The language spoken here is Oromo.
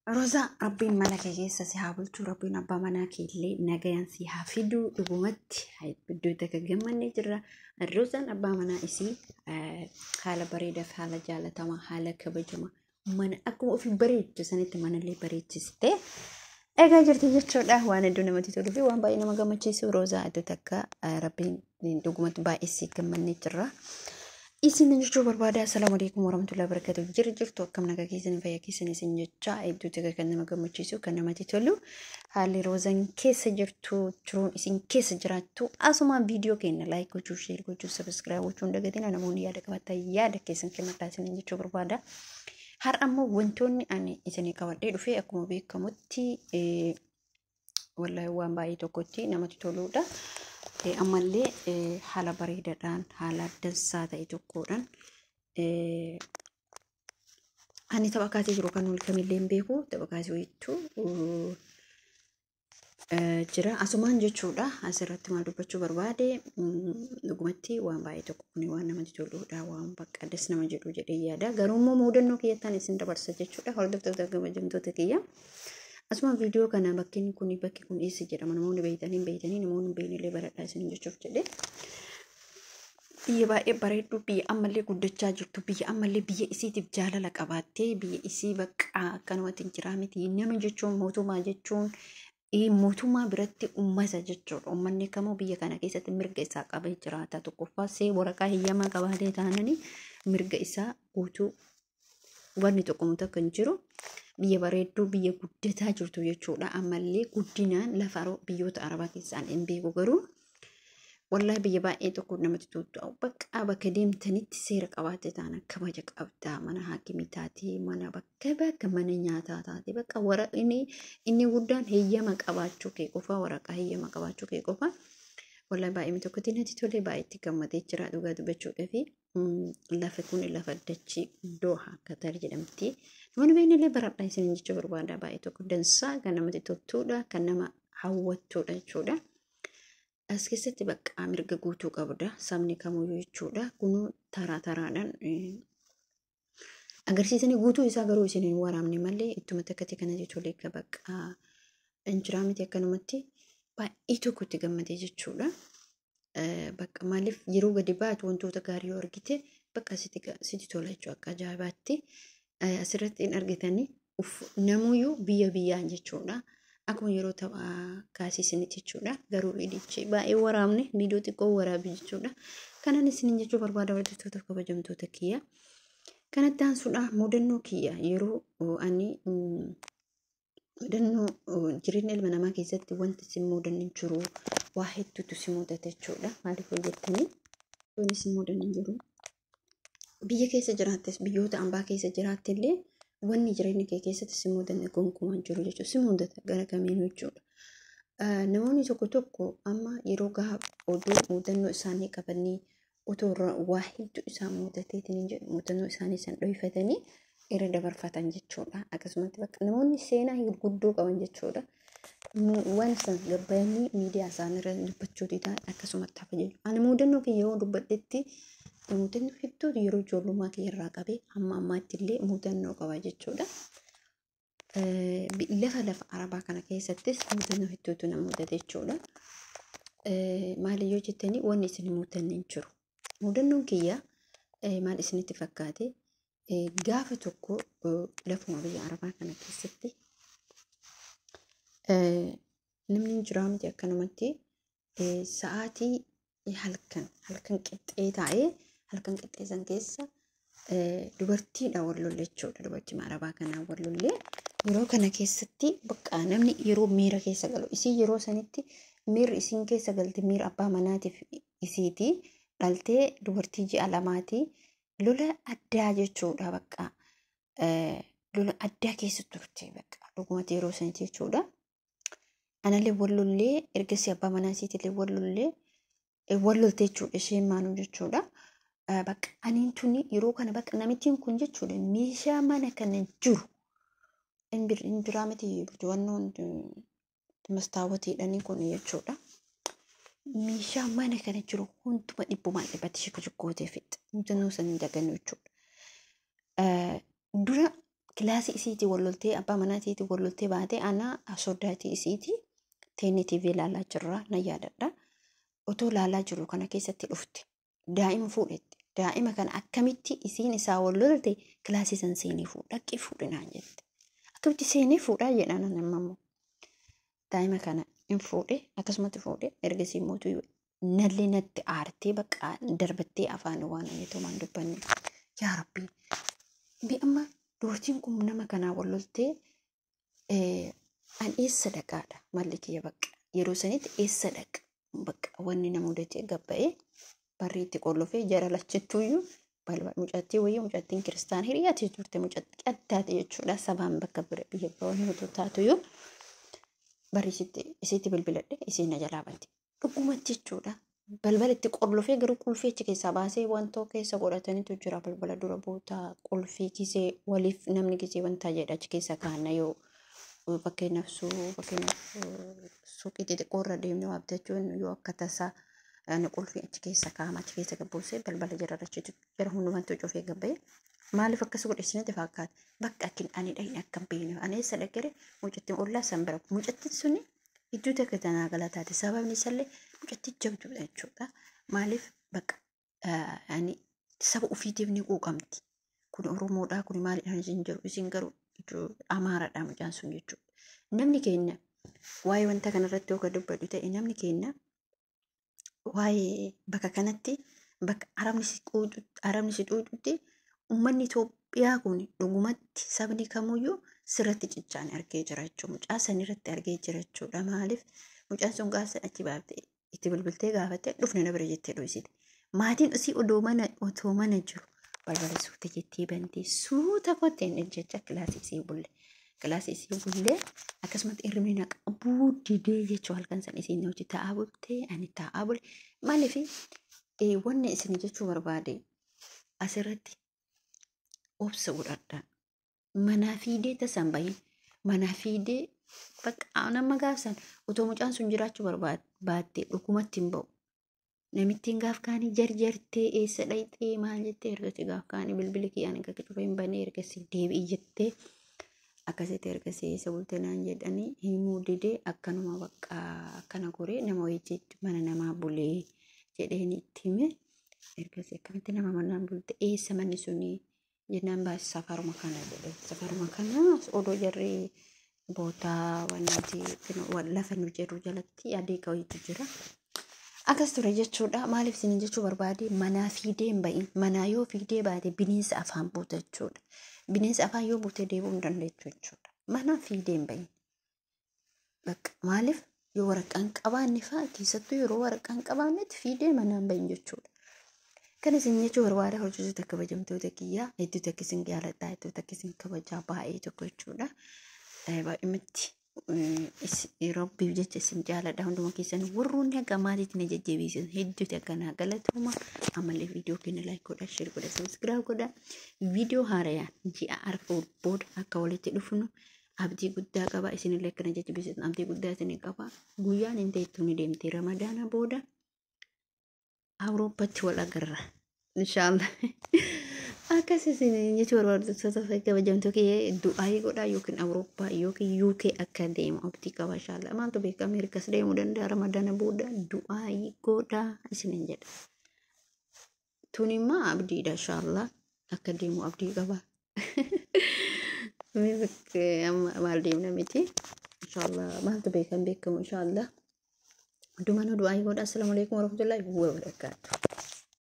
Roozaa, Rabbiin mana kee keessa si haa bulchu, Rabbiin abbaa manaa kee illee nagayaan si haa fidu. Dhugumatti iddoo takka gammannee jirra. Roozaan abbaa manaa isii haala bareedaa fi haala jaalatamaa, haala kabajamaa, mana akkuma ofii bareechu sanitti manallee bareechistee eegaa jirti jechuudha. Waan hedduu namatti toluu fi waan baay'ee nama gammachiisu, Roozaa, iddoo takka Rabbiin dhugumatti baay'ee si gammannee jirra. Isin jechuu barbaada. Assalaamu alaikum warahmatullahi wabarakatuh. Jira jirtu, akkam nagaa keessanii, fayyaa keessanii isin jecha. Hedduu takka kan nama gammachiisu, kan namatti tolu, haalli Roozaan keessa jirtu, jiruun isin keessa jiraattu. Asumaan viidiyoo keenya like gochuu, share gochuu, subscribe gochuu hin dagatina. Namoonni yaada qabaatan yaada keessan kennadhaa isin jechuu barbaada. Har'a ammoo wantoonni ani isinii qabadhee dhufe akkuma beekamutti, wallahi waan baay'ee tokkotti namatti toludha. Ammallee haala bareedaadhaan, haala dansaa ta'e tokkodhaan, ani tapha kaasee jiru kan wal kamillee hin beeku, tapha kaasee wayittuu jira asumaan jechuudha. Asirratti maal dubbachuu barbaade? Dhugumatti waan baay'ee tokko kun waan namatti toludha, waan bakka addas nama jedhu jedhee yaada. Garuu immoo mudannoo kiyyattaan isin dabarsa jechuudha. Hordoftoota, kabajamtoota kiyya. Asuma viidiyoo kana bakki kun eessa jedhama, namoonni beeytanii beeytanii, namoonni hin beeknellee baradhaa isin jechuuf jedhe. Biyya baay'ee bareeddu, biyya ammallee guddachaa jirtu, biyya ammallee biyya isiitiif jaalala qabaattee, biyya isii bakka akkanumatti hin jiraa miti. Nama jechuun, mootummaa jechuun, mootummaa biratti uummata jechuudha. Uummanni kamuu biyya kana keessatti mirga isaa qabee jiraata. Tokkoffaa see waraqaa heeyyamaa qabaatee taananii mirga isaa guutuu wanni tokko akka hin jiru. Biyya bareedduu, biyya guddataa jirtu jechuudha. Ammallee guddinaan lafa biyyoota Arabaa keessaan hin beeku, garuu wallahi biyya baay'ee tokko namatti toltu. Bakka bakka deemtanitti seera qabaatte taana kabaja qabda. Mana haakimii taatee, mana bakka bakka mana nyaataa taatee, bakka wara inni guddaan heeyyama qabaachuu kee qofa, waraqaa heeyyama qabaachuu kee qofa. Wallahi baay'ee tokkotti natti tolee, baay'ee itti gammadee jira dhugaa dubbachuudhaafi. Lafa kun lafa dachii Dooha Qatar jedhamti. Namoonni beeknillee baradhaa isin jechuu barbaada. Baay'ee tokko dansaa, kan namatti toltuudha, kan nama hawwattuudha jechuudha. As keessatti bakka mirga guutuu qabda sabni kamuyyuu jechuudha. Kunuu taraa taraadhaan agarsiisanii, guutuu isaa garuu isin hin waraabne malee, ittuma takkatti kana tolee bakka injiraa miti, akkanumatti baay'ee tokkotti gammadee jechuudha. Bakka maaliif yeroo gadi baatu wantoota gaarii yoo argite bakka sitti tola jechuudha akka ajaa'ibaatti. Asirratti hin argitanii, namuyyuu biyya biyyaan jechuudha. Akkuma yeroo tapha kaasisanitti jechuudha. Garuu viidichi baay'ee waraabne, viidiyoo xiqqoo waraabe jechuudha. Kanan isinin jechuu barbaada, hordoftoota, kabajamtoota kiyya. Kanatti aansuudha mudannoo kiyya. Yeroo ani mudannoo, jireenya ilma namaa keessatti wanti isin mudanne jiru, waa hedduutu si mudata jechuudha. Maaliif hojjettanii? Wanti isin mudanne jiru. Biyya keessa jiraattes, biyyoota ambaa keessa jiraatte illee, wanni jireenya kee keessatti si mudanne gonkumaa jiru jechuudha. Si mudata gara kamiinuu jechuudha. Namoonni tokko tokko amma yeroo gahaa oduu mudannoo isaanii qabanii, otoo waa hedduu isaan mudateetiin jedhu, mudannoo isaanii san dhohifatanii irra dabarfatan jechuudha. Akkasumatti bakka namoonni seenaa guddoo qaban jechuudha. Waan san gabbayanii miidiyaa isaanii irra dubbachuuti ta'an akkasumatti hafa jechuudha. Ani mudannoo kiyya yeroo dubbadhetti, mudannoo hedduutu yeroo ijoollummaa kiyya irraa qabee hamma ammaatti illee mudannoo qaba jechuudha. Lafa Arabaa kana keessattis mudannoo hedduutu na mudate jechuudha. Maali yoo jettanii, wanni isin mudanne hin jiru. Mudannoon kiyya maal isinitti fakkaate? Gaafa tokko lafuma biyya Arabaa kana keessatti namni hin jiraa miti, akkanumatti sa'aatii halkan halkan qixxee taa'ee, halkan qixxee san keessa dubartiidha wal lolle jechuudha. Dubartii Arabaa kanaa wal lollee, yeroo kana keessatti bakka namni yeroo miira keessa galu, isii yeroo sanitti miirri isiin keessa galte miira abbaa manaatiif isiiti dhaltee, dubartii ji'a 2ti, lola addaa jechuudha, bakka lola addaa keessa turte bakka dhugumatti yeroo sanitti jechuudha. Anallee wal lollee, ergasii abbaa manaa isiitillee wal lollee, wal lolte jechuudha isheen maanuu jechuudha. Bakka aniin tuni yeroo kana bakka namittiin kun jechuudha meeshaa mana kana jiru hin jiraa miti, wannoon mastaawwatiidhanii kun jechuudha. Meeshaa mana kana jiru hunduma dhibbumaan dhibbatti ishee gootee fixxe. Mudannoo san hin dagannu jechuudha. Dura Kilaasii isiitii wal loltee abbaa manaatiitii wal loltee baatee ana soddaatii isiitii teenne TV ilaalaa jirra na yaadadha. Otoo ilaalaa jiru kana keessatti dhufte. Daa'ima fuudhette. Daa'ima kana akkamitti isiin isaa wal lolte kilaasii san seenee fuudh dhaqii fuudhi naan jette. Akkamitti seenee fuudhaa jedhaan ani amma immoo. Daa'ima kana hin fuudhe akkasumatti fuudhe ergasii mootuu nallee natti aartee bakka darbattee afaan waan ani tomaan dubbanne. Yaa Rabbi, bi amma dubartiin kun nama kanaa wal loltee an eessa dhaqaadha malli kiyya bakka yeroo sanitti eessa dhaqa bakka wanni nama mudatee gabba'ee barri itti qollofee jara lachittuuyyuu balbal mucattii wayii mucattiin kiristaan hiriyaatti turte mucattii addaate jechuudha sabaan bakka bira biyya biroo otoo taatuyyuu barri isitti bilbiladhe isiin na jalaa banti dhugumatti jechuudha. Balbala itti qollofee garuu qulfii achi keessaa baasee wantoo keessa godhatanitu jira balbala dura bootaa qulfii kisee waliif namni kisee wanta jedha achi keessa kaanna yoo fakkeenyaaf suuqii xixiqqoo irra deemnee waa bitachuun yoo akka tasaa qulfii achi keessa kaa'ama achi keessa gabbuusee balbala jara achitti jara hundumatti cufee gabba'ee maaliif akkas godhe isinitti fakkaata bakka akkin ani dhaqne akka hin beekne ani eessa dhaqere mucattiin ollaa san bira mucattiin suni iddoo takka tanaa galataate sababni isallee mucattii jabduudha jechuudha. Maaliif bakka ani saba ofiitiif ni quuqamti. Kun Oromoodha kun maalidha isin jiru isin garuu Amaaraadha mucaan sun jechuudha. Namni keenya waa'ee wanta kanarratti yoo dubbadhu ta'e namni keenya waa'ee bakka kanatti bakka arabni si xuuxutti uummanni Itoophiyaa kun dhugumatti sabni kamuyyuu sirratti ciccaan argee jira jechuudha. Mucaa san irratti argee jira jechuudha. Maaliif mucaan sun gaafa achi baaftee itti bilbiltee gaafattee dhufne na bira jettee dhoysite. Maatiin isii otoo mana jiru balbala suuta jettee bantee suuta kotteen jecha kilaasii isii bulle. Kilaasii isii bullee akkasumatti hirribni na qabuu didee jechuu halkan san isiin hojii taa'aa bultee ani taa'aa bule. Maaliif wanni isin jechuu barbaade asirratti obsa godhadhaa. Manaa fiidee tasan bahin manaa fiidee bakka nama gaafsan otoo mucaan sun jiraachuu baattee dhugumatti hin ba'u. Namittiin gaaf kaanii jarjartee eessa dhayxee maal jettee ergasii gaaf kaanii bilbili kiyyaan akka cufee hin banee ergasii deebi'i jettee akkasitti ergasii eessa bultee naan jedhanii himuu didee akkanuma bakka akkana goree nama wayii mana namaa bulee jedheen itti hime ergasii akkamitti nama manaan bulte eessa manni sunii jennaan baasii safaruma kana jedhe safaruma kana odoo jarri bootaa wanti lafa nu jedhu jalatti adii wayiitu jira. Akkas ture jechuudha. Maaliif isin jechuu barbaade manaa fiidee hin bahin. Manaa yoo fiidee baate bineensa afaan buuta jechuudha. Bineensa afaan yoo buute deebi'uu hin dandeettu jechuudha. Manaa fiidee hin bahin. Bakka maaliif yoo waraqaan qabaanne fa'aa keessattuu yeroo waraqaan qabaannetti fiidee manaa hin bahin jechuudha. Kan isin jechuu barbaade hojjettoota kabajamtoota kiyyaa hedduu takka isin jaaladha hedduu takka isin kabajaa baay'ee tokko jechuudha. Baay'umatti Rabbiif jecha isin jaaladha hunduma keessan warroonni akka maatiitti na jajjabeessan hedduu takka naa galatooma. Ammallee viidiyoo keenya like godha, share godha, subscribe godha. Viidiyoo haarayaan ji'a arfuu booda akka walitti dhufnu abdii guddaa qaba. Isinillee akka na jajjabeessitan abdii guddaa isin qaba. Guyyaan hin ta'ettu ni deemte Ramadaana booda Awurooppatti wal agarra. Inshaallah. Akkas isin jechuu barbaaddoota kabajamtoota kiyya du'aayii godhaa yookiin Awurooppaa yookiin UK akka deemu abdii qaba inshaallah. Maaltu beeka Ameerikas deemuu danda'a Ramadaana booda du'aayii godhaa isinin jedha. Tun immoo abdiidha inshaallah akka deemu abdii qaba. Maal deemna miti inshaallah maaltu beekan beekamu inshaallah. Hundumanuu du'aayii godhaa. Assalaamu alaikum warahmatullahi wabarakatuh.